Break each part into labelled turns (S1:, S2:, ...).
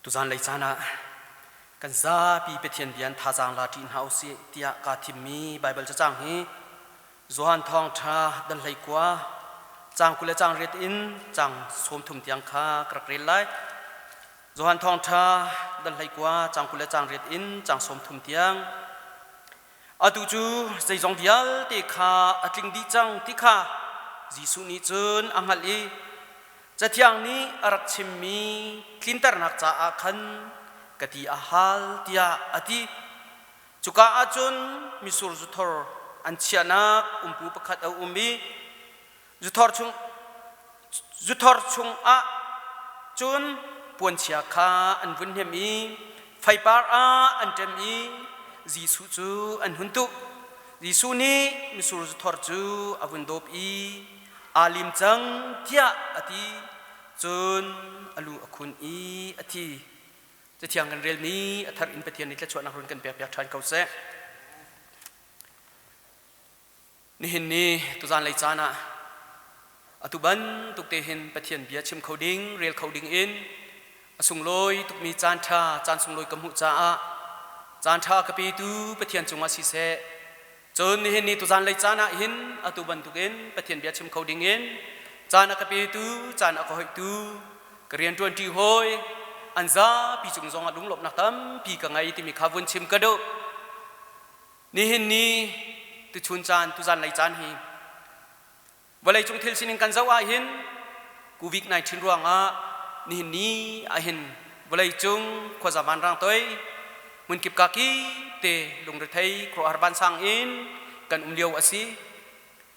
S1: Tuzan lei caan ah kan zapi Pathian bia in thazaang la ṭi hna usih tiah kaa thimmi Baibal cacang hi Johan Thawngṭha dal 19 caang 28 in caang 30 tiang kha ka rak rel lai. Johan Thawngṭha dal 19 caang 28 in caang 30 tiang. Atu cu zeizong vialte kha a tling dih cang ti kha Jesuh nih cun a hngalh i Cathiang nih a rak chimmi tlinternak caah khan ka ti a hal tiah a ti. Cuka ah cun mitsur zuthor an chiahnak umpu pakhat a um i zuthor chungah cun puanchia kha an vun hnem i feipar ah an ṭem i Jesuh cu an hun tuh. Jesuh nih mitsur zuthor cu a vun dawp i aa lim cang tiah a ti. Cun a lu a khun i a thi. Cathiang kan relmi a thar in Pathian nih thluachuahnak run kan pekpiak ṭhan ko seh. Nihin ni tuzan lei caan ah atu bantuk te hin Pathian bia chim kho ding, rel kho ding in a sunglawi tukmi caan ṭha, caan sunglawi ka hmuh caah caan ṭha ka petu Pathian cungah siseh, cun nihin ni tuzan lei caan ah hin atu bantukin Pathian bia chim kho ding in caan a ka petu, caan a ka hoihtu, ka rianṭuanṭi hawi an zapi cung zongah lunglawmhnak tampi ka ngei timi kha vun chim ka duh. Nihin ni tuchun caan tuzan lei caan hi vawleicung thil sining kan zoh ahhin COVID-19 ruangah nihin ni ahhin vawleicung khuaza vanrang toi hmunkip ka kip te lungrethei khuaruahhar vansang in kan um lio a si.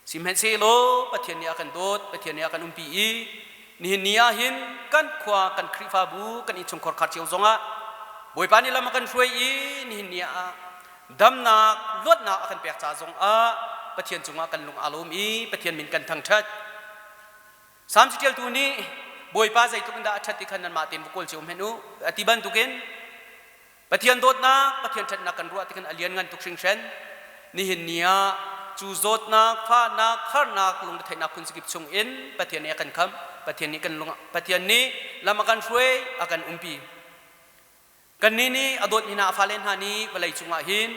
S1: Sihmanhsehlaw Pathian nih a kan dawt, Pathian nih a kan umpi i nihin ni ahhin kan khua, kan Khrihfabu, kan innchungkhar khar cio zongah Bawipa nih lam a kan hruai i nihin ni ah damnak, luatnak a kan pek ca zongah Pathian cungah kan lung aa lawm i Pathian min kan thangṭhat. Salm caṭialtu nih Bawipa zeitluk in dah a ṭhat ti khan nanmah tein va kawl cio hmenh u a ti bantukin Pathian dawtnak, Pathian ṭhatnak kan ruah tikhin a lianngan tuk hringhran. Nihin ni ah cu zawtnak, fahnak, harnak, lungretheihnak phunzakip chung in Pathian nih a kan khamh. Pathian nih kan lung Pathian nih lam a kan hruai, a kan umpi. Kannih nih a dawtmi hna a fale hna nih vawlei cungah hin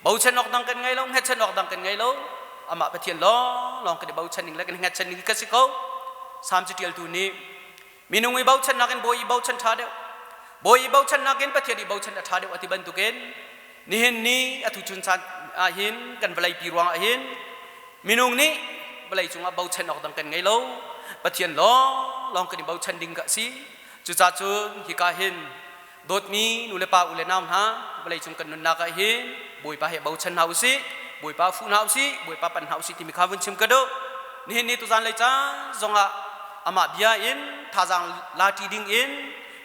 S1: bochan awk dang kan ngei lo, hngatchan awk dang kan ngei lo. Amah Pathian lawnglawng kan i bochan ning le kan i hngatchan ning ka si ko. Salm caṭialtu nih Minung i bochannak in bawi i bochan ṭha deuh. Bawi i bochannak in Pathian i bochan a ṭha deuh a ti bantukin nihin ni atu chun caan ahhin kan vawleipi ruangah hin minung nih vawlei cungah bochan awk dang kan ngei lo. Pathian lawnglawng kan i bochan ding ka si. Cucaah cun hika hin dawtmi nu le pa u le nau hna vawlei cung kan nunnak ah hin Bawipa he bochan hna usih, Bawipa fuh hna usih, Bawipa pan hna usih timi kha vun chim ka duh. Nihin ni tuzan lei caan zongah amah bia in thazaang la ṭi ding in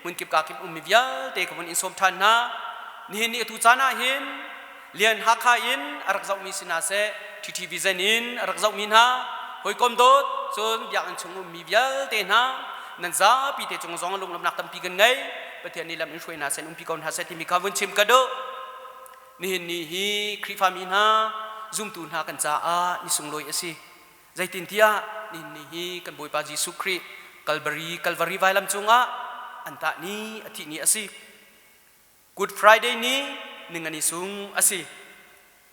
S1: hmunkip kakip ummi vialte ka vun in sawm ṭhan hna. Nihin ni atu caan ah hin Lian Hakha in a rak zohmi si hna seh, TTV Zen in a rak zohmi hna, hawikom dawt cun biakinn chung ummi vialte hna nan zapi te cung zong lunglawmhnak tampi kan ngei. Pathian nih lam in hruai hna seh, umpi ko hna seh timi kha vun chim ka duh. Nihin ni hi Khrihfami hna, zumtu hna kan caah ni sunglawi a si. Zeitintiah nihin ni hi kan Bawipa Jesuh Khrih Kalvari Kalvari vailam cungah an tah ni a thih ni a si. Good Friday ni ningani sung a si.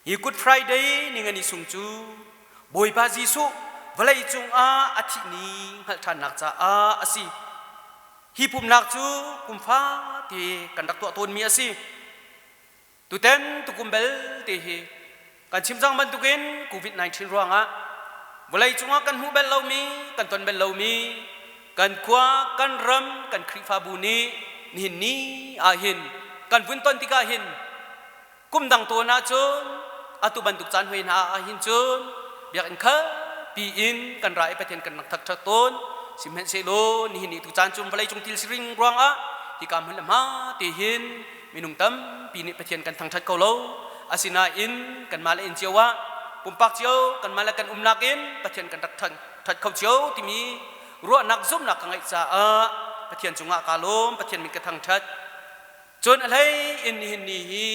S1: Hi Good Friday ningani sung cu Bawipa Jesuh vawlei cungah a thih ni hngalh ṭhannak caah a si. Hi pumhnak cu kum fate kan rak tuah tawnmi a si. Tutan tukum belte hi kan chim cang bantukin COVID-19 ruangah vawlei cungah kan hmuh bal lomi, kan ton bal lomi kan khua, kan ram, kan Khrihfabu nih nihin ni ahhin kan vun ton tikah hin kum dang tawn ahcun atu bantuk caan hoi hna ahhin cun biakinn khapi in kan ra i Pathian kan rak thangṭhat tawn. Sihmanhsehlaw nihin ni tu caan cu vawlei cung thil siring ruangah hika hmun le hma te hin minung tampi nih Pathian kan thangṭhat ko lo. Asinain kanmah le inn cio ah pumpak cio kanmah le kan umnak in Pathian kan rak ṭhat kho cio timi ruahnak zumhnak ka ngeih caah Pathian cungah kaa lawm, Pathian min ka thangṭhat. Cun a hlei in nihin ni hi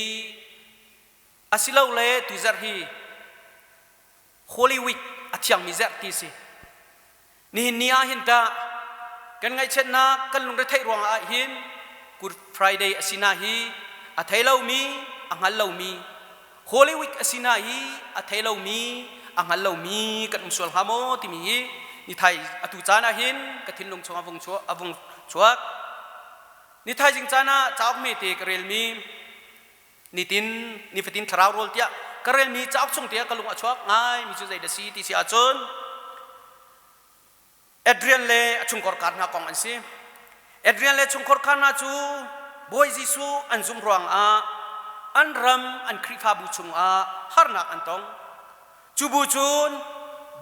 S1: asilole tuzarh hi Holy Week a thiangmi zarh ti si. Nihin ni ah hin tah kan ngaihchiatnak kan lungretheih ruangah hin Good Friday a si na hi a thei lomi a hngal lomi Holy Week a si na hi a thei lomi a hngal lomi kan um sual hnga maw timi hi nithai atu caan ah hin ka thinlung chung a vung chuak a vung chuak. Nithaizing caan ah cauk mete ka relmi nitin nifatin thlarau rawl tiah ka relmi cauk chung tiah ka lung a chuak ngai mi cu zei dah si ti si ahcun Adrian le a chungkhar kar hna kong an si. Adrian le chungkhar kar hna cu Bawi Jesuh an zumh ruangah an ram an Khrihfabu chungah harnak an tong. Cu bu cun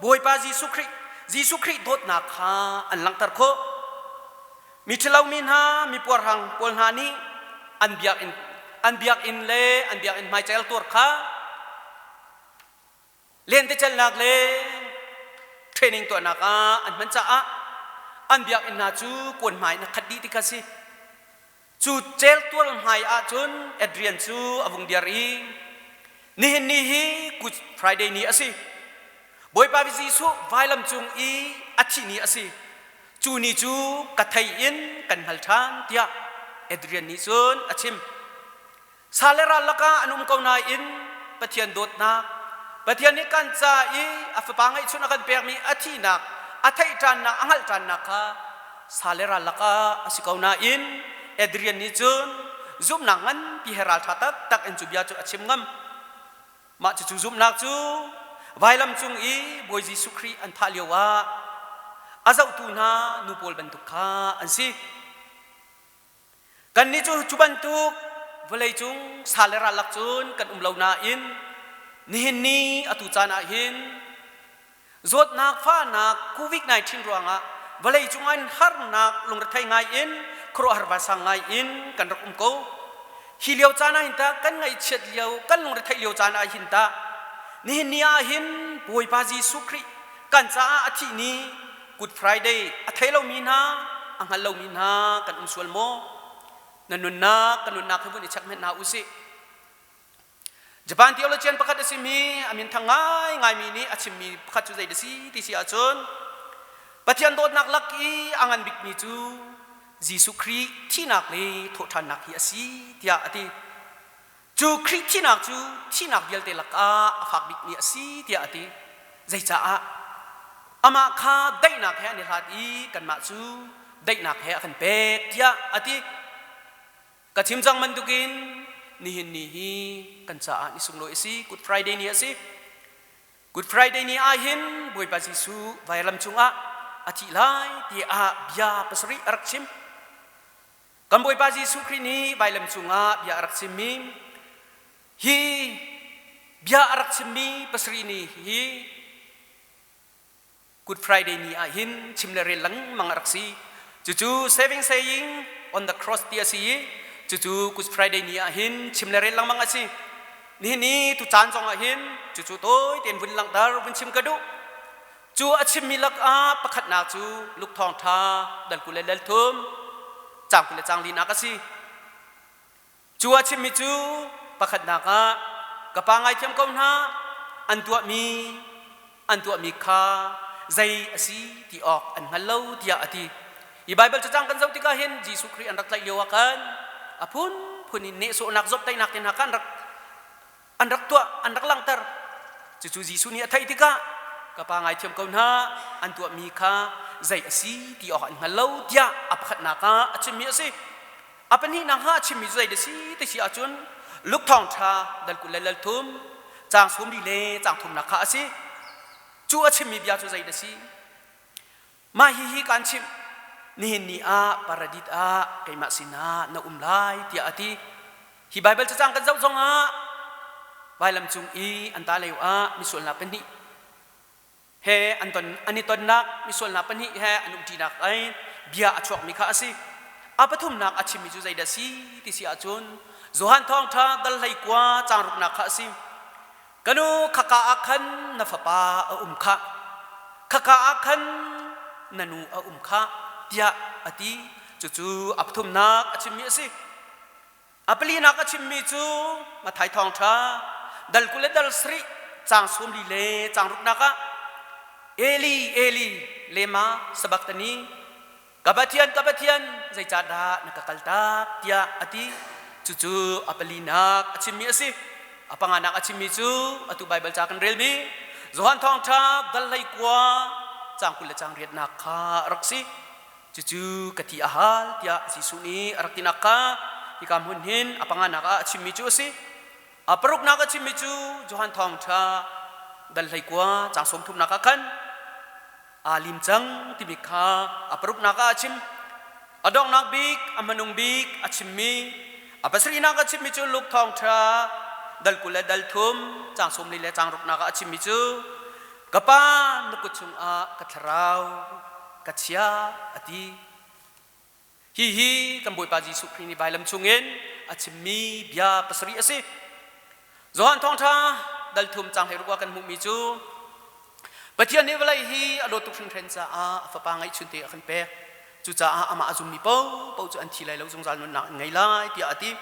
S1: Bawipa Jesuh Khrih Jesuh Khrih dawtnak kha an langhter khawh. Mi ṭhalomi hna, mi puarhrang pawl hna nih an biakinn an biakinn le an biakinn hmaicail tuar kha lentecelhnak le training tuahnak ah an hman caah an biakinn hna cu kuan hmai in a khat dih ti kha si. Cu celtual hmai ahcun Adrian cu a vung dir i nihin ni hi Good Friday ni a si. Bawipa Jesuh vailam cung i a thih ni a si. Cu ni cu ka thei in kan hngal ṭhan tiah Adrian nih cun a chim. Sa le ral lakah an um ko nain Pathian dawtnak, Pathian nih kan ca i a fapa ngeihchun a kan pekmi a thihnak, a theih ṭannak, a hngalh ṭannak kha sa le ral lakah a si ko nain Adrian nih cun zumhnak nganpi he ralṭha taktak in cu bia cu a chim ngam. Mah cucu zumhnak cu vailam cung i Bawi Jesuh Khrih an thah lioah a zohtu hna nu pawl bantuk kha an si. Kannih cu cu bantuk vawleicung sa le ral lak cun kan um lo nain nihin ni atu caan ah hin zawtnak fahnak COVID-19 ruangah vawleicung ah harnak lungrethei ngai in khuaruahhar vansang ngai in kan rak um ko. Hi lio caan ah hin tah kan ngaihchiat lio kan lungretheih lio caan ah hin tah nihin ni ah hin Bawipa Jesuh Khrih kan caah a thih ni Good Friday a thei lomi hna a hngal lomi hna kan um sual maw? Na nunnak kan nunnak hi vun i check hmenh hna usih. Japan theologian pakhat a simi a min thang ngaingaimi nih a chimmi pakhat cu zei da si ti si ahcun Pathian dawtnak lak i a ngan bikmi cu Jesuh Khrih thihnak le thawhṭhannak hi a si tiah a ti. Cu Khrih thihnak cu thihnak vialte lakah a fak bikmi a si tiah a ti. Zeicaah? Amah kha daihnak he an i hlat i kanmah cu daihnak he a kan pek tiah a ti. Ka chim cang bantukin nihin ni hi kan caah ni sunglawi a si. Good Friday ni a si. Good Friday ni ah hin Bawipa Jesuh vailam cungah a thih lai tiah bia pasarih a rak chim. Kan Bawipa Jesuh Khrih nih vailam cungah bia a rak chimmi hi bia a rak chimmi pasarih ni hi Good Friday ni ah hin chim le rel lengmang a rak si. Cucu Saving Saying on the Cross ti a si i cucu Good Friday ni ah hin chim le rel lengmang a si. Nihin ni tu caan zong ah hin cucu tawi tein vun langhter vun chim ka duh. Cu a chimmi lakah pakhatnak cu Luke thawngṭha dal 20 le dal thum caang 20 le caang linak a si. Cu a chimmi cu pakhatnak ah ka pa ngaithiam ko hna an tuahmi an tuahmi kha zei a si ti awk an hngal lo tiah a ti. Hi Baibal cacang kan zoh tikah hin Jesuh Khrih an rak tlaih lio ah khan a phunphun in nehsawhnak zawmhtaihnak te hna kha an rak an rak tuah an rak langhter. Cucu Jesuh nih a theih tikah ka pa ngaithiam ko hna an tuahmi kha zei a si ti awk an hngal lo tiah a pakhatnak ah a chimmi a si. A pahnihnak hnga a chimmi cu zei da si ti si ahcun Luke thawngṭha dal 20 le dal thum caang sawmli le caang thumnak kha a si. Cu a chimmi bia cu zei da si? Mah hihi kaan chimh, nihin ni ah paradis ah keimah sinah na um lai tiah a ti. Hi Baibal cacang kan zoh zongah vailam cung i an ta lio ah misualnak pahnih he an ton an i tonnak misualnak pahnih he an umṭinak ai bia a chuakmi kha a si. A pathumnak a chimmi cu zeidah si ti si ahcun Johan Thawngṭha dal 19 caang ruknak kha a si. Ka nu khaka ah khan na fapa a um khah, khaka ah khan na nu a um khah, tiah a ti. Cucu a pathumnak a chimmi a si. A palinak a chimmi cu Matthai Thawngṭha dal 20 le dal sarih caang 40 le caang ruknak ah Eli, Eli, lema sabachthani? Ka Pathian, ka Pathian, zeicahdah na ka kaltak tiah a ti. Cucu a palinak a chimmi a si. A panganak a chimmi cu atu Baibal ca kan relmi Johan Thawngṭha dal 19 caang 20 le caang riatnak kha a rak si. Cucu ka ti a hal tiah Jesuh nih a rak tinak kha hika hmun hin a panganak ah a chimmi cu a si. A paruknak a chimmi cu Johan Thawngṭha dal 19 caang 30nak ah khan aa lim cang timi kha a paruknak ah a chim. A donghnak bik, a hmanung bik a chimmi, a pasarihnak a chimmi cu Luke Thawngṭha dal 20 le dal thum caang 14 le caang ruknak ah a chimmi cu ka Pa na kut chungah ka thlarau ka chia a ti. Hihi kan Bawipa Jesuh Khrih nih vailam chungin a chimmi bia pasarih a si. Johan Thawngṭha dal thum caang 16 ah kan hmuhmi cu Pathian nih vawlei hi a dawt tuk hringhran caah a Fapa ngeihchunte a kan pek. Cucaah amah a zummi paohpaoh cu an thi lai lo zungzal nunnak an ngei lai tiah a ti.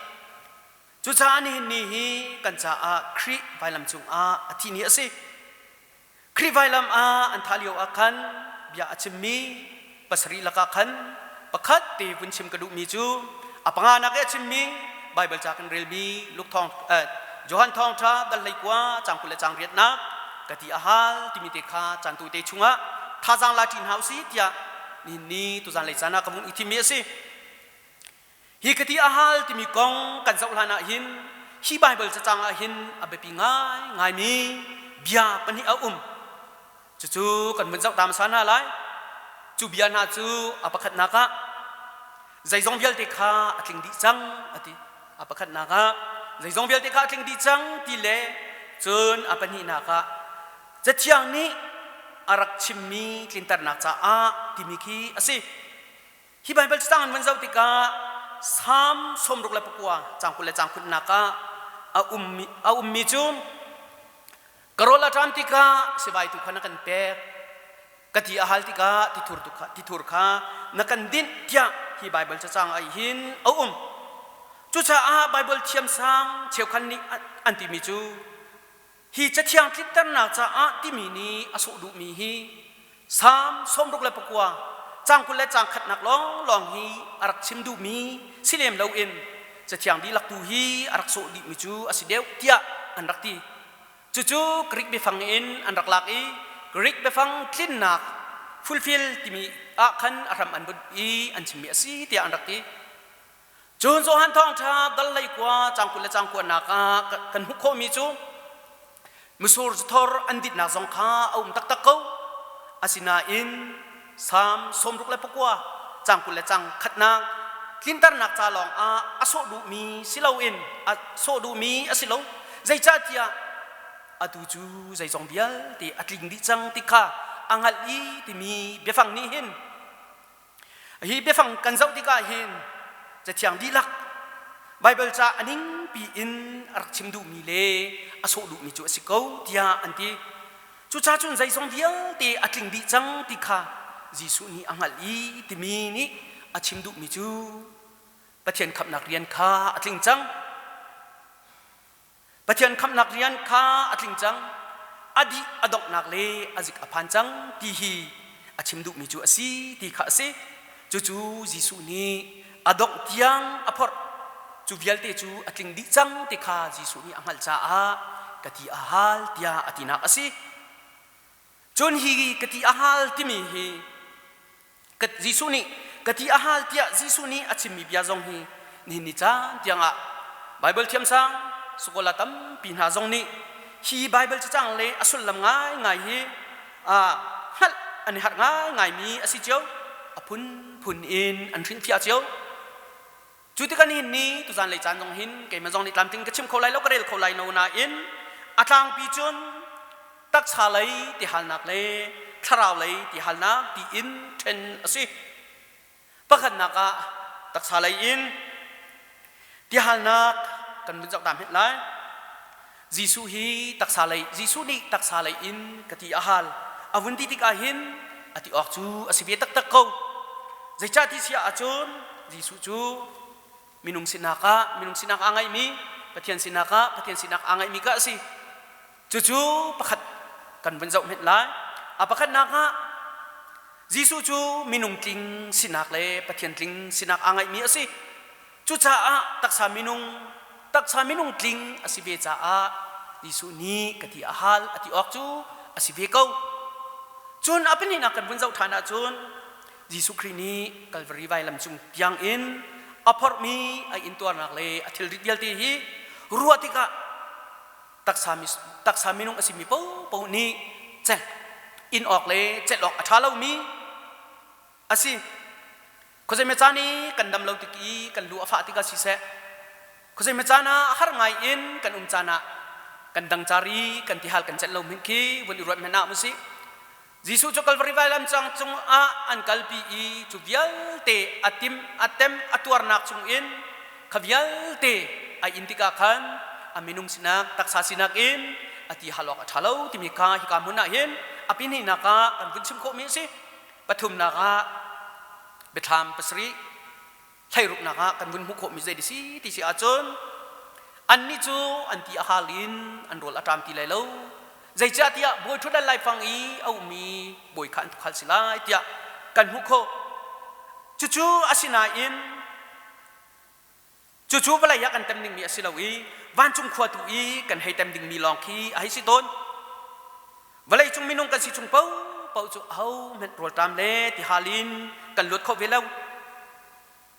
S1: Cucaah nihin ni hi kan caah Khrih vailam cungah a thi ni a si. Khrih vailam ah an thah lio ah khan bia a chimmi pasarih lakah khan pakhat te vun chim ka duhmi cu a panganak i a chimmi Baibal ca kan relmi Luke thawng Johan thawngṭha dal 19 caang 20 le caang riatnak ka ti a hal timi te kha caan tawite chungah thazaang la ṭi hna usih tiah nihin ni tuzan lei caan ah ka vung i thimmi a si. Hi ka ti a hal timi kong kan zoh hlan ah hin hi Baibal cacang ah hin a biapi ngaingaimi bia pahnih a um. Cucu kan vun zoh ta hmasa hna lai. Cu bia hna cu a pakhatnak ah zeizong vialte kha a tling dih cang a ti. A pakhatnak ah zeizong vialte kha a tling dih cang ti le cun a pahnihnak ah Cathiang nih a rak chimmi tlinternak caah timi khi a si. Hi Baibal cacang an van zoh tikah Salm 69 caang 20 le caang khunnak ah a ummi cu ka rawl a ṭam tikah sivai tu kha na kan pek, ka ti a hal tikah tithur kha na kan dinh tiah hi Baibal cacang ah hin a um. Cucaah Baibal thiamsang cheukhat nih an timi cu Hi Cathiang tlinternak caah timi nih a sawh duhmi hi Salm 69 caang 20 le caang khatnak lawnglawng hi a rak chim duhmi si lem loin Cathiang dihlak tu hi a rak sawh dihmi cu a si deuh tiah an rak ti. Cucu Greek biafang in an rak lak i Greek biafang tlinnak fulfill timi ah khan a hram an bunh i an chimmi a si tiah an rak ti. Cun Johan Thawngṭha dal 19 caang 20 le caang kuanak ah kan hmuh khawhmi cu misur zuthor an ditnak zong kha a um taktak ko. Asinain Salm 69 caang 20 le caang khatnak tlinternak ca lawng ah a sawh duhmi si loin a sawh duhmi a si lo. Zeicahtiah atu cu zeizong vialte a tling dih cang ti kha a hngalh i timi biafang nih hin Hi biafang kan zoh tikah hin Cathiang dihlak Baibal ca a ningpi in a rak chim duhmi le a sawh duhmi cu a si ko tiah an ti. Cucaah cun zeizong vialte a tling dih cang ti kha Jesuh nih a hngalh i timi nih a chim duhmi cu Pathian khamhnak rian kha a tling cang. Pathian khamhnak rian kha a tling cang, a dih a donghnak le a zik a phan cang ti hi a chim duhmi cu a si ti kha a si. Cucu Jesuh nih a dongh tiang a phorh. Cu vialte cu a tling dih cang ti kha Jesuh nih a hngalh caah ka ti a hal tiah a tinak a si. Cun hi ka ti a hal timi hi Jesuh nih ka ti a hal tiah Jesuh nih a chimmi bia zong hi nihin ni caan tiangah Baibal thiamsang sukola tampi hna zong nih hi Baibal cacang le a sullam ngaingai hi hngalh an i harh ngaingaimi a si cio. A phunphun in an hrinhfiah cio. Cu tikah nihin ni tuzan lei caan zong hin keimah zong nih tlamtling ka chim kho lai lo ka rel kho lai lo nain a tlangpi cun taksa lei ti halnak le thlarau lei ti halnak tiin ṭhen a si. Pakhatnak ah taksa lei in ti halnak kan vun zoh ta hmet lai. Jesuh hi taksa lei Jesuh nih taksa lei in ka ti a hal. A vun ti tikah hin a ti awk cu a si ve taktak ko. Zeicah ti si ahcun Jesuh cu minung sinak ah minung sinak aa ngeihmi Pathian sinak ah Pathian sinak aa ngeihmi ka a si. Cucu pakhat kan vun zoh hmenh lai. A pakhatnak ah. Jesuh cu minung tling sinak le Pathian tling sinak aa ngeihmi a si. Cucaah taksa minung taksa minung tling a si ve caah Jesuh nih ka ti a hal a ti awk cu a si ve ko. Cun a pahnihnak kan vun zoh ṭhan ahcun Jesuh Khrih nih Kalvari vailam cung tiang in a phorhmi a intuarnak le a thilrit vialte hi ruah tikah taksa, taksa minung a simi paohpaoh nih celh in awk le celh awk a ṭha lomi a si. Khuazei caan i kan dam lo tik i kan lu a fah tikah siseh, khuazei caan ah har ngai in kan um caan ah kan dangcar i kan tihal kan celh lo hmanh khi vun i ruat hmanh ah musih. Jesuh cu Kalvari vailam cang cungah an kalpi i cu vialte a tim, a tem, a tuarnak chungin kha vialte a in tikah khan a minung sinak, taksa sinak in a ti hal awk a ṭha lo timi kha hika hmun ah hin a pihnihnak ah kan vun chim khawhmi a si. Pathumnak ah biathlam pasarih hleiruknak ah kan vun hmuh khawhmi zei si ti si ahcun annih cu an ti a hal in an rawl a ṭam ti lai lo zeicahtiah bawi ṭhutdan laifang i a ummi bawi kha an tukhal si lai tiah kan hmuh khawh. Cucu asinain cucu vawlei ah kan tem dingmi a si lo i vancung khua tu i kan hei tem dingmi lawng khi a hei si tawn. Vawleicung minung kan si chung paohpaoh cu ahohmanh rawlṭam le tihal in kan luat kho ve lo.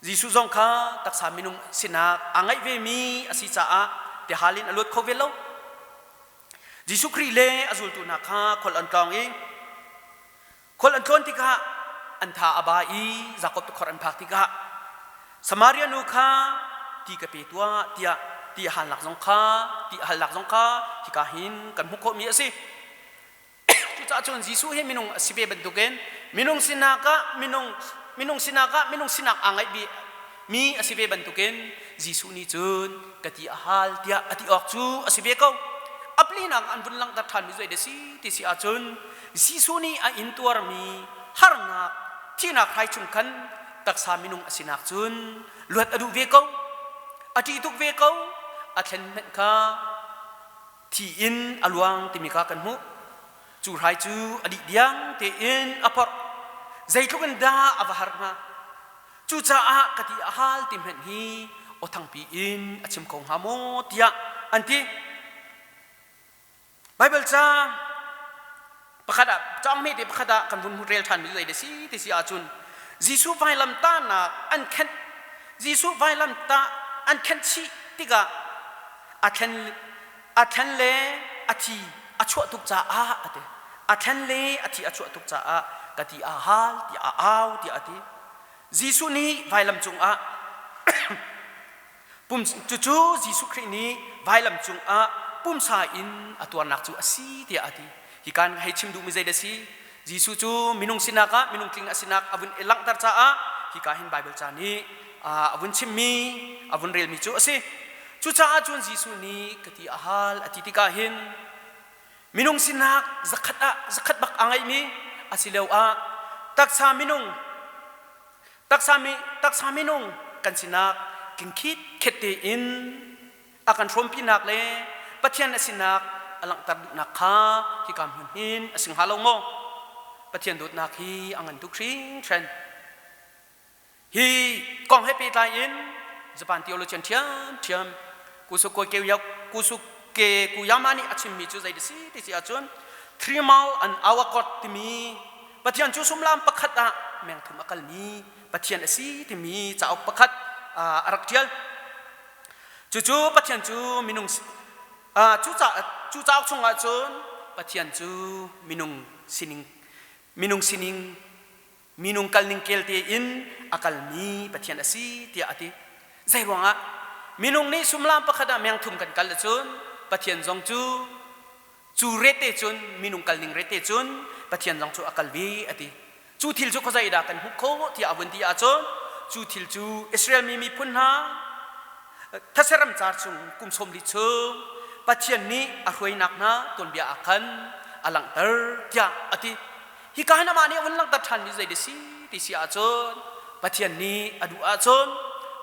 S1: Jesuh zong kha taksa minung sinak aa ngeih vemi a si caah tihal in a luat kho ve lo. Jesuh Khrih le a zultu hna kha khual an tlawng i khual an tlawn tikah an tha a ba i Jakob tikhor an phak tikah Samaria nu kha ti ka pe tuah tiah ti a halnak zong kha ti a halnak zong kha hika hin kan hmuh khawhmi a si. Cucaah cun Jesuh hi minung a si ve bantukin minung sinak ah minung minung sinak ah minung sinak aa ngeih mi a si ve bantukin Jesuh nih cun ka ti a hal tiah a ti awk cu a si ve ko. A plinak an vun langhter ṭhanmi zei dah si ti si ahcun Jesuh nih a intuarmi harnak thihnak hrai chung khan taksa minung a sinak cun luat a duh ve ko. A ṭih tuk ve ko. A thlen hmanh kha thi in a luang timi kha kan hmuh. Cu hrai cu a dih diang tein a phorh. Zeitluk in dah a va har hnga. Cucaah ka ti a hal ti hmanh hi aw thangpi in a chim kho hnga maw tiah an ti. Baibal ca pakhat ah caang hmete pakhat ah kan vun rel ṭhanmi zei da si ti si ahcun Jesuh vailam tahnak an khenh Jesuh vailam tah an khenh chih tikah a thlen a thlen le a thi a chuah tuk caah a ti a thlen le a thi a chuah tuk caah ka ti a hal tiah a au tiah a ti. Jesuh nih vailam cungah pum cucu Jesuh Khrih nih vailam cungah pumsa in a tuarnak cu a si tiah a ti. Hi kan hei chim duhmi zei dah si? Jesuh cu minung sinak ah minung tling a sinak a vun i langhter caah hika hin Baibal ca nih a vun chimmi a vun relmi cu a si. Cucaah cun Jesuh nih ka ti a hal a ti tikah hin minung sinak zakhat ah zakhat bak a ngeihmi asiloah taksa minung taksa mi taksa minung kan sinak tling khit khet tein a kan hrawmpinak le Pathian a sinak a langhter duhnak kha hika hmun hin a si hnga lo maw? Pathian dawtnak hi a ngan tuk hringhran. Hi kong he pehtlai in Japan theologian ṭhiamṭhiam Kusuke Kuyama nih a chimmi cu zei si ti si ahcun Three Mile an Hour God timi Pathian cu sumlam pakhat ah mengthum a kalmi Pathian a si timi cauk pakhat a rak ṭial. Cucu Pathian cu minung cu cu cauk chungah cun Pathian cu minung sining minung sining minung kalning kel tein a kalmi Pathian a si tiah a ti. Zei ruangah minung nih sumlam pakhat ah mengthum kan kal ahcun Pathian zong cu cu rete cun minung kalning rete cun Pathian zong cu a kal ve a ti. Cu thil cu khuazei dah kan hmuh khawh tiah a vun ti ahcun cu thil cu Israel mi miphun hna thaseram car chung kum 40 chung Pathian nih a hruainak hna tuanbia ah khan a langhter tiah a ti. Hika hin amah nih a vun langhter ṭhanmi zei dah si ti si ahcun Pathian nih a duh ahcun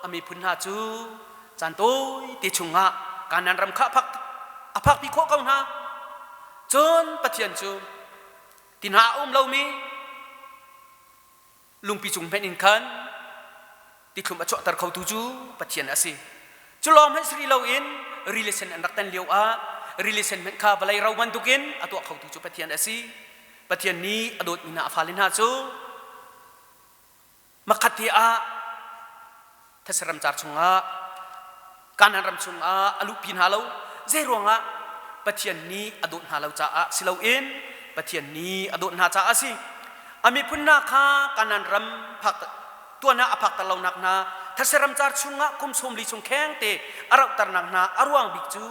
S1: a miphun hna cu caan tawi te chungah Kanaan ram kha a phakpi khawh ko hna. Cun Pathian cu ti hna a um lomi. Lungpi cung hmenh in khan tithlum a chuahter khotu cu Pathian a si. Cu lawng hmanh si rih loin rili sen an rak tan lio ah rili sen hmanh kha vawlei ro bantukin a tuah khotu cu Pathian a si. Pathian nih a dawtmi hna a fale hna cu makhat te ah these ramcar chungah Kanaan ram chungah a luhpi hna lo. Zei ruangah? Pathian nih a dawt hna lo caah si loin Pathian nih a dawt hna caah a si. A miphun hna kha Kanaan ram phak tuan ah a phakter lonak hna these ramcar chungah kum 40 chung khengte a rauhternak hna a ruang bik cu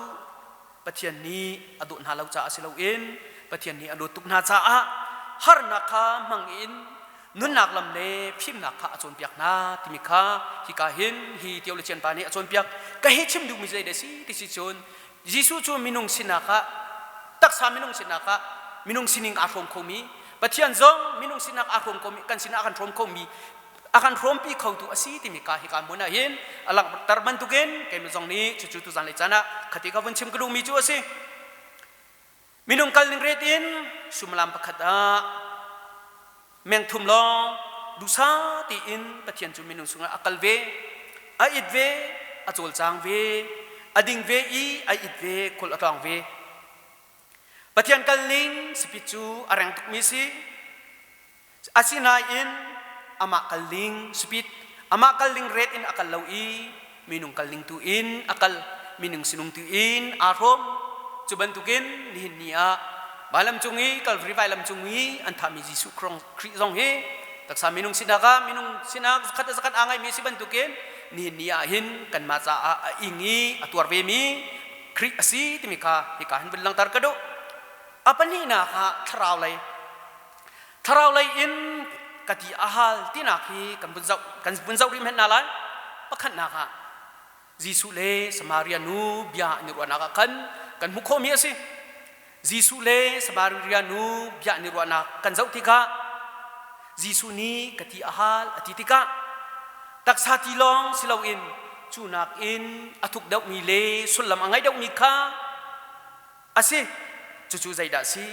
S1: Pathian nih a dawt hna lo caah si loin Pathian nih a dawt tuk hna caah harnak kha hmang in nunnak lam le fimnak kha a cawnpiak hna timi kha hika hin hi theologian pa nih a cawnpiak. Ka hi chim duhmi zei dah si ti si cun, Jesuh cu minung sinak ah, taksa minung sinak ah minung sining aa hrawm khomi, Pathian zong minung sinak aa hrawm khomi, kan sinah a kan hrawm khomi, a kan hrawmpi khotu a si timi ka hika hmun ah hin a langhter bantukin keimah zong nih cucu tuzan lei caan ah khati ka vun chim ka duhmi cu a si. Minung kal ning ret in suimilam pakhat ah meng thum lawng duhsah tiin Pathian cu minung sungah a kal ve, a it ve, a cawlcang ve, a ding ve i a it ve, khul a tlawng ve. Pathian kal ning speed cu a reng tukmi si. Asinain amah kal ding speed, amah kal ding rate in a kal lo i minung kal ding tu in a kal, minung sinung tu in aa hrawm. Cu bantukin nihin ni ah vailam cung i Calvary vailam cung i an thahmi Jesuh Khrih zong hi taksa minung sinak ah minung sinak zakhat le zakhat aa ngaimi a si bantukin nihin ni ah hin kanmah caah a ing i a tuar vemi Khrih a si timi kha hika hin vun langhter ka duh. A pahnihnak ah thlarau lei. Thlarau lei in ka ti a hal tinak hi kan vun zoh kan vun zoh rih hmenh hna lai. Pakhatnak ah Jesuh le Samaria nu bia an i ruahnak ah khan kan hmuh khawhmi a si. Jesuh le Samaria nu bia an i ruahnak kan zoh tikah Jesuh nih ka ti a hal a ti tikah taksa ti lawng si loin cu nakin a thuk deuhmi le sullam a ngei deuhmi kha a si. Cucu zeidah a si?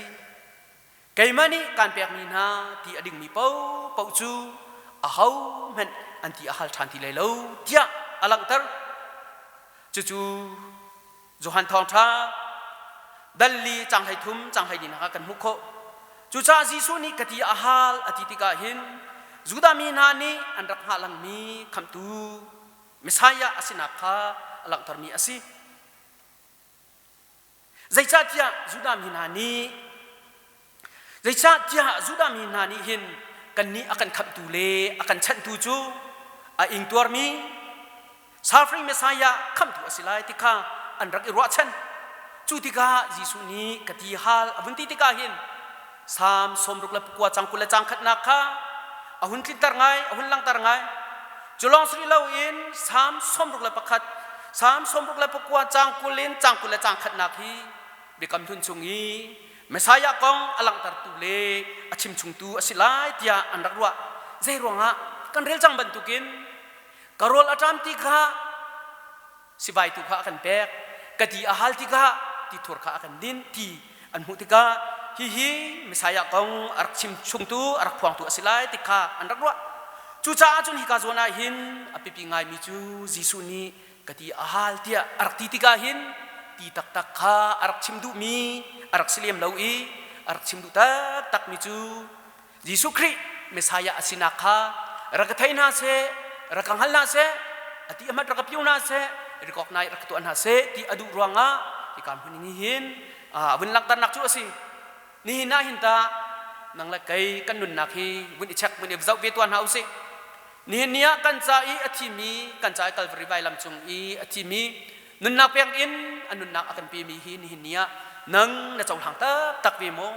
S1: Keimah nih kaan pekmi hna ti a dingmi paohpaoh cu ahohmanh an ti a hal ṭhan ti lai lo tiah a langhter. Cucu Johan Thawngṭha dal li caang 13 caang 14 ah kan hmuh khawh. Cucaah Jesuh nih ka ti a hal a ti tikah hin Judah mi hna nih an rak hngah langmi khamhtu Messiah a sinak kha a langhtermi a si. Zeicahtiah Judah mi hna nih Zeicahtiah Judah mi hna nih hin kannih a kan khamhtu le a kan chanhtu cu a ingtuarmi suffering Messiah khamhtu a si lai ti kha an rak i ruahchan. Cu tikah Jesuh nih ka ti hal a vun ti tikah hin Salm 69 caang 20 le caang khatnak kha a hun tlinter ngai, a hun langhter ngai. Cu lawng si loin Salm 61, Salm 69 caang 20 in caang 20 le caang khatnak hi Biakam Hlun chung i Messiah kong a langhtertu le a chimchungtu a si lai tiah an rak ruah. Zei ruangah? Kan rel cang bantukin ka rawl a ṭam ti kha sivai tu kha a kan pek, ka ti a hal tikah tithur kha a kan din ti an hmuh tikah hihi Messiah kong a rak chim chungtu, a rak phuangtu a si lai ti kha an rak ruah. Cucaah cun hika zawn ah hin a biapi ngaimi cu Jesuh nih ka ti a hal tiah a rak ti tikah hin ti taktak kha a rak chim duhmi a rak si lem lo i a rak chim duh taktakmi cu Jesuh Khrih Messiah a sinak kha rak ka thei hna seh, rak ka hngal hna seh, a ti ahmat rak ka pio hna seh, rikawk nai rak ka tuah hna seh ti a duh ruangah hika hmun ni hin a vun langhternak cu a si. Nihin ah hin tah nang le kei kan nunnak hi vun i check, vun i zoh ve tuah hna usih. Nihin ni ah kan ca i a thimi, kan ca i Calvary vailam cung i a thimi nunnak pek in a nunnak a kan pemi hi nihin ni ah nang na cohlang taktak ve maw?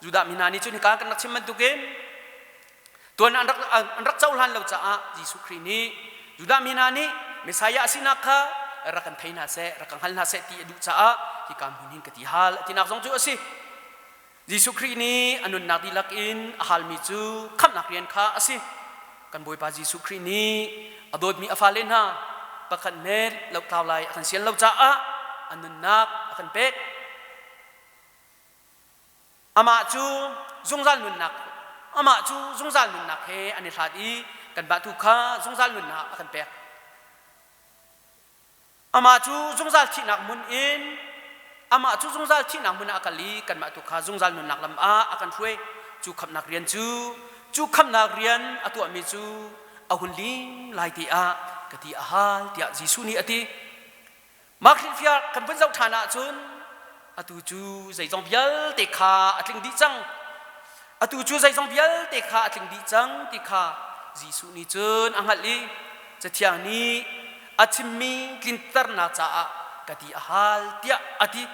S1: Judah mi hna nih cun hika kan rak chim bantukin tuan an rak an rak cohlan lo caah Jesuh Khrih nih Judah mi hna nih Messiah a sinak kha rak kan thei hna seh, rak kan hngal hna seh ti a duh caah hika hmun hin ka ti hal a tinak zong cu a si. Jesuh Khrih nih a nunnak dihlak in a halmi cu khamhnak rian kha a si. Kan Bawipa Jesuh Khrih nih a dawtmi a fale hna pakhat hmet lohtlau lai a kan sian lo caah a nunnak a kan pek. Amah cu zungzal nunnak Amah cu zungzal nunnak he an i hlat i kanmah tu kha zungzal nunnak a kan pek. Amah cu zungzal thihnak hmun in amah cu zungzal thihnak hmun ah a kal i kanmah tu kha zungzal nunnak lam ah a kan hruai. Cu khamhnak rian cu cu khamhnak rian a tuahmi cu a hun lim lai te ah ka ti a hal tiah Jesuh nih a ti. Mah hrilhfiah kan vun zoh ṭhan ahcun atu cu zeizong vialte kha a tling dih cang. Atu cu zeizong vialte kha a tling dih cang ti kha Jesuh nih cun a hngalh i Cathiang nih a chimmi tlinternak caah ka ti a hal tiah a ti.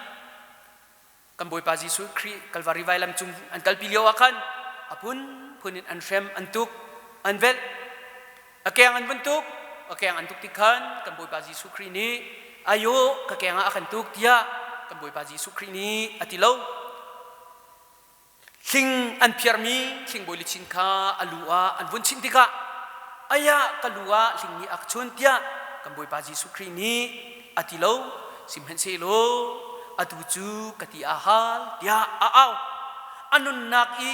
S1: Kan Bawipa Jesuh Khrih Kalvari vailam cung an kalpi lio ah khan a phunphun in an hrem, an tuk, an velh, a keng an vun tuk, a keng an tuk tik khan kan Bawipa Jesuh Khrih nih ayo ka keng ah a kan tuk tiah kan Bawipa Jesuh Khrih nih a ti lo. Hling an phiarmi hlingbawi luchin kha a lu ah an vun chinh tikah ayah ka lu ah hling nih a ka chun tiah kan Bawipa Jesuh Khrih nih a ti lo. Sihmanhsehlaw atu cu ka ti a hal tiah a au. A nunnak i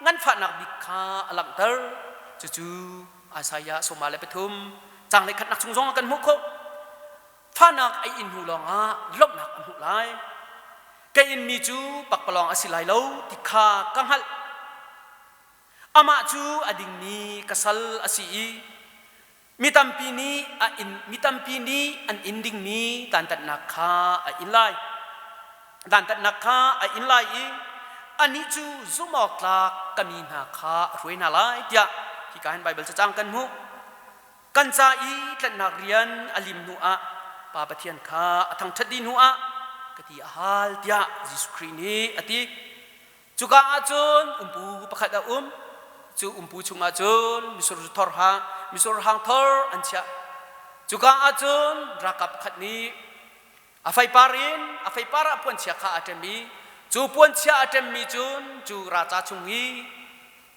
S1: nganfahnak bik kha a langhter. Cucu Isaiah 43 caang hleikhatnak chung zong ah kan hmuh khawh. Fahnak a in hnu lawngah lawmhnak a hmuh lai. Ka inmi cu pakpalawng a si lai lo ti kha ka hngalh. Amah cu a dingmi ka sal a si i mi tampi nih a in mi tampi nih an in dingmi dantatnak kha a in lai. Dantatnak kha a in lai i anih cu zumhawktlak ka mi hna kha a hruai hna lai tiah hika hin Baibal cacang kan hmuh. Kan ca i tlanhnak rian a lim hnu ah Pa Pathian kha a thangṭhat dih hnu ah ka ti a hal tiah Jesuh Khrih nih a ti. Cuka ah cun umpu pakhat a um. Cu umpu chungah cun misur thor ha misur hang thor an chiah. Cuka ah cun ralkap pakhat nih a feipar in a feipar ah puanchia kha a ṭem i cu puanchia a ṭemmi cun cu raca chung i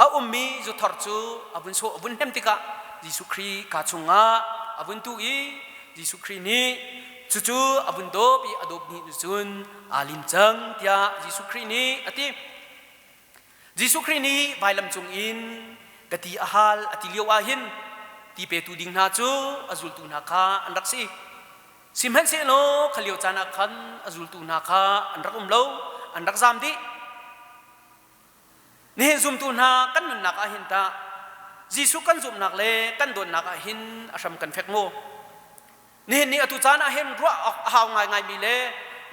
S1: a ummi zuthor cu a vun sawh a vun hnem tikah Jesuh Khrih kaa chungah a vun tu i Jesuh Khrih nih cucu a vun dawp i a dawp hnih cun aa lim cang tiah Jesuh Khrih nih a ti. Jesuh Khrih nih vailam cung in ka ti a hal a ti lio ah hin ti petu ding hna cu a zultu hna kha an rak si. Sihmanhsehlaw kha lio caan ah khan a zultu hna kha an rak um lo, an rak zaam dih. Nihin zumtu hna kan nunnak ah hin tah Jesuh kan zumhnak le kan dawtnak ah hin a hram kan fek maw? Nihin ni atu caan ah hin ruah awk a hau ngaingaimi le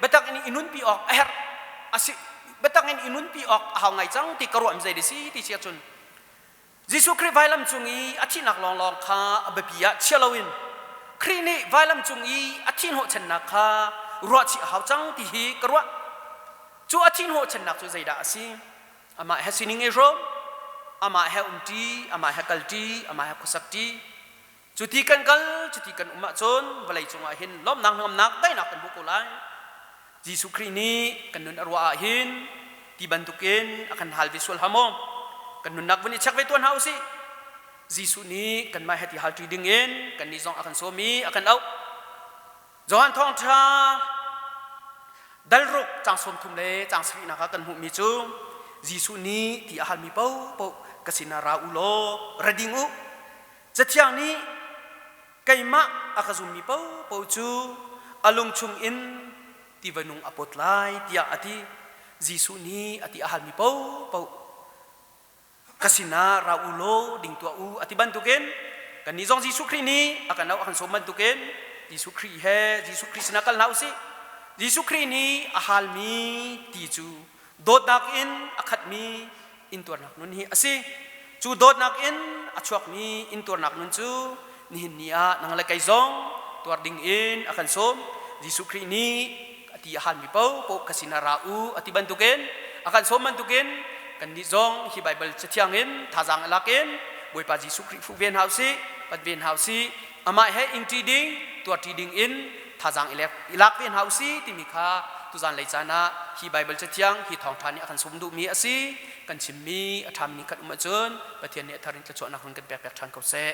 S1: biatak in i nunpi awk a herh a si biatak in i nunpi awk a hau ngai cang ti ka ruah mi zei si ti si ahcun Jesuh Khrih vailam cung i a thihnak lawnglawng kha a biapi ah chia loin Khrih nih vailam cung i a thih hnawhchannak kha ruahchih a hau cang ti hi ka ruah. Cu a thih hnawhchannak cu zeidah a si? Amah he sining i hrawm, amah he umṭi, amah he kalṭi, amah he khuasakṭi. Cuti kan kal, cuti kan um ahcun vawlei cungah hin lawmhnak hnangamnak daihnak kan hmu ko lai. Jesuh Khrih nih kan nun a ruah ah hin ti bantukin a kan hal ve sual hlah maw? Kan nunnak vun i check ve tuah hna usih. Jesuh nih kanmah he ti halṭi dingin kannih zong a kan sawm i a kan auh. Johan Thawngṭha dalruk caang 30 le caang sarihnak ah kan hmuhmi cu Jesuh nih ti a halmi paohpaoh ka sinah ra u law ra ding u. Cathiang nih keimah a ka zummi paohpaoh cu a lung chungin tiva nung a pawt lai tiah a ti. Jesuh nih a ti a halmi paohpaoh ka sinah ra u law ding tuah u a ti bantukin kannih zong Jesuh Khrih nih a kan auh a kan sawm bantukin Jesuh Khrih he Jesuh Khrih sinah kal hna usih. Jesuh Khrih nih a halmi ti cu dawtnak in a khatmi intuarnak nun hi a si. Cu dawtnak in a chuakmi intuarnak nun cu nihin ni ah nang le kei zong tuar ding in a kan sawm. Jesuh Khrih nih a ti a halmi paohpaoh ka sinah ra u a ti bantukin a kan sawm bantukin kannih zong hi Baibal cathiang in thazaang a lak in Bawipa Jesuh Khrih fuh ve hna usih, pat ve hna usih, amah he ingṭi ding, tuarṭi ding in thazaang i lak ve hna usih timi kha tuzan lei caan ah hi Baibal cathiang hi thawngṭha nih a kan sawm duhmi a si. Kan chimmi a ṭhami nih khat um ahcun Pathian nih a thar in thluachuahnak run kan pek piak ṭhan ko seh.